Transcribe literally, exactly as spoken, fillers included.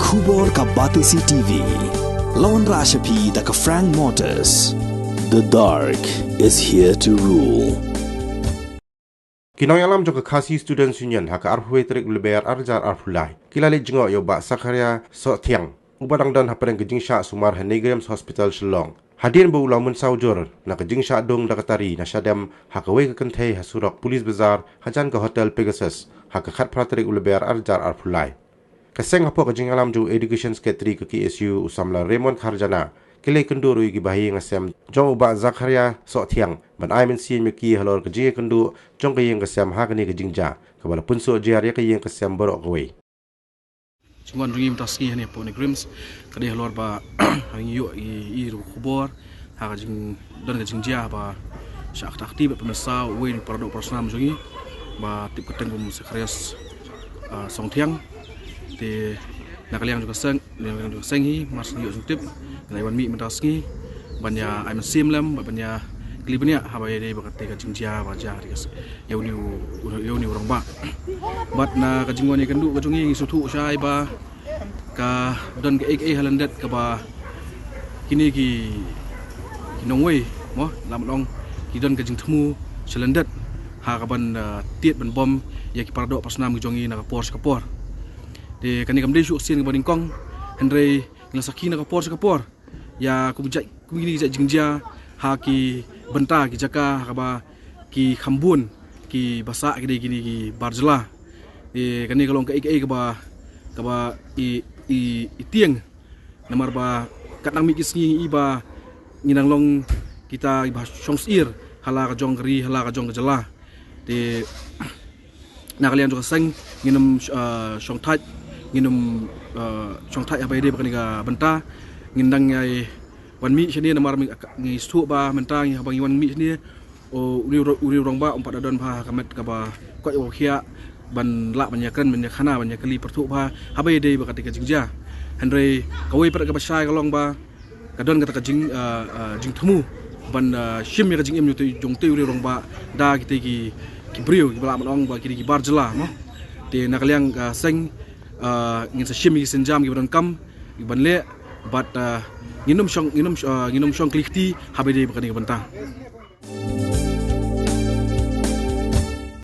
Khubor ka Batesi T V. Lawan Rashapi da ka Frank Motors. The dark is here to rule. Ki nongïalam jong ka Khasi Students Union ha ka arphew tarik u Lber arhajar arphew lai ki la leit jngoh ïa u Bah Zakharia Sohthiang, uba dang don hapdeng ka jingshah sumar ha NEIGRIHMS Hospital Shillong. Hadien ba u la mynsaw jur na ka jingshah dung da ka tari na shadem ha kawei ka kynthei ha surok Police Bazar hajan ka Hotel Pegasus ha ka khatphra tarik u Lber arhajar arphew lai. Ka seng hapoh ka jingïalam jong u Education Secretary ka K S U u samla Raymond Kharjana, ki la ïakynduh ruh ïa ki bahaïing hasem jong u Bah Zakharia Sohthiang ban ai mynsiem ïa ki halor ka jingïakynduh jong ka ïing ka sem ha kane ka jingjia kaba la pynsuh jia ïa ka ïing ka sem baroh kawei. Jingwan jong ngi mynta sngi hangne hapoh NEIGRIHMS ka dei halor ba ha ngi ïoh i, i ruh khubor ha ka jing, don ka jingjia ba shah kata kti bad pynmynsaw uwei na para doh para snam jong ngi ba tip kyrteng kum Zakharia, ah, Sohthiang. Te na ka liang jong ka seng, na ka liang jong ka seng hi mar shu ïoh jingtip, ngi la wan mih mynta sngi ban ïa ai mynsiem lem bad ban ïa kylli bniah haba ïadei bad kata ka jingjia ba jia ha ka seng ïa une u, ïa une u rangbah. Bad na ka jingwan ïakynduh ka jong ngi, ngi sngewthuh shai ba ka don kaei kaei ha lyndet kaba kine ki, ki nongwei, mo, lah ban ong ki don ka jingthmu sha lyndet ha kaban, ah, tied ban bom ïa ki para doh para snam ki jong ngi na ka por sha ka por. Te kane kam dei shuh ka sien kaba nyngkong, hynrei ngi la sakhi na ka por sha ka por ïa kum jait, kum kine ki jait jingjia ha ki bynta ki jaka ha kaba ki kham bun ki basa ki dei kine ki bar jylla. Te kane ka long kaei kaei kaba, kaba i, i, i tieng. Namar ba kat nang mih ki sngi ngi i ba ngi nang long kita kiba shong syier ha la ka jong ka ri, ha la ka jong ka jylla. Te na ka liang jong ka seng ngin ym, ah, shong thait, ngin ym, ah, shong thait haba ïadei bad kane ka bynta. Ngin dang ïai wan mih shane namar ngi, ngi sngewthuh ba mynta ngi, haba ngi wan mih shane, u, une u, une u rangbah um pat da don bha ha ka met kaba koit u khiah ban lah ban ïakren, ban ïakhana, ban ïakylli pyrthuh bha haba ïadei bad kata ka jingjia. Hynrei kawei pat kaba shai ka long ba ka don kata ka jing, ah, ah, jingthmu ban, ah, shim ïa ka jingim jong te, jong te une u rangbah da kita ki, ki briew kiba lah ban ong ba ki dei ki bar jylla, mo. Te na ka liang ka seng, ah, ngin sa shim ïa ki sienjam kiba donkam ban leh bad, ah, ngin ym shong, ngin ym, ah, ngin ym shong kylli kti haba ïadei bad kane ka bynta.